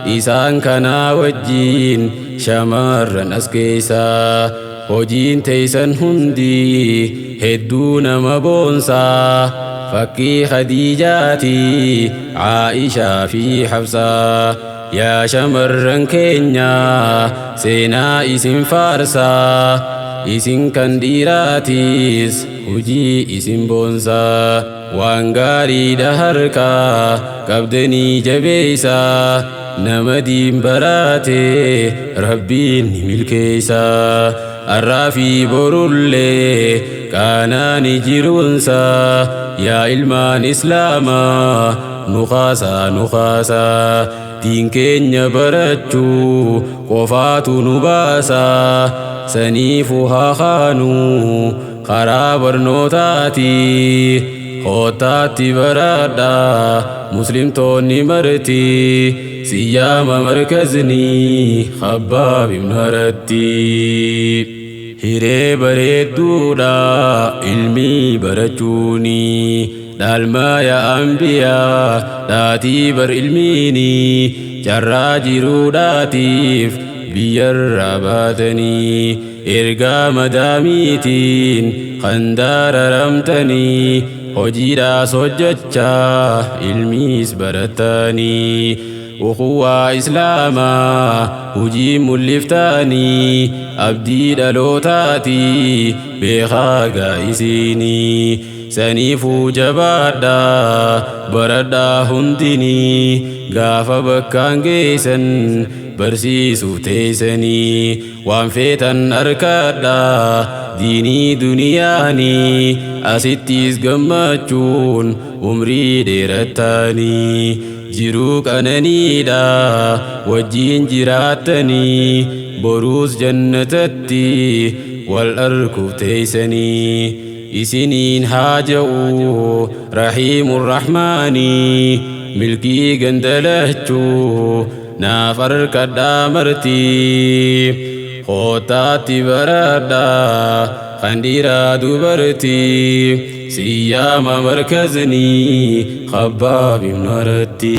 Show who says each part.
Speaker 1: Isaan kanaa wajjiin shamarran as keessaa hojiin teeysan hundi hedduu nama boonsaa. Fakkii Khadiijaati, Aa'ishaa fi Hafsaa. Yaa shamarran keenya, seenaa isin faarsaa. Isin kan dhiiraatis hujii isin boonsaa. Waan gaariidha harkaa qabdanii jabeeysaa. Nama diin baraate Rabbiin ni milkeeysaa. Arraa fi borullee qaanaani jiruunsaa. Yaa ilmaan Islaamaa, nu kaasaa, nu kaasaa. Diin keenya barachuu qofaatu nu baasaa. Saniifu haa kaanuu karaa barnootaati. Koottaatti baradhaa muslimtoonni marti. Siyyaama markazni Khabbaab ibn Aratti. Hiree bareedduudha ilmii barachuuni. Dhaalmaaya ambiyaa dhaatii bar ilmiini. Carraa jiruudhaatiif biyyarraa baatanii, ergaa madaamiitiin kan daararamtanii, hojiidhaas hojjechaa ilmiis baratanii, ukuwaa Islaamaa hujii mul'iftanii, abdii dhalootaati beekaa gaa'isiinii. Saniifuu jabaadhaa baradhaa hundinii. Gaafa bakkaan geessan barsiisuuf teessanii, waan feetan harkadhaa diinii duniyaanii. Asittis gammachuun umrii dheerattanii, jiruu qananiidha wajjiin jiraattanii, boruus jannatatti wal arkuuf teessanii. Isiniin haa ja'u Rahiimu Rahmaanii. Milkii gandalachuu naaf harkadhaa marti. Koottaatti baradhaa kan dhiiraa dubartii. Siyyaama markaznii Khabbaab ibn Aratti.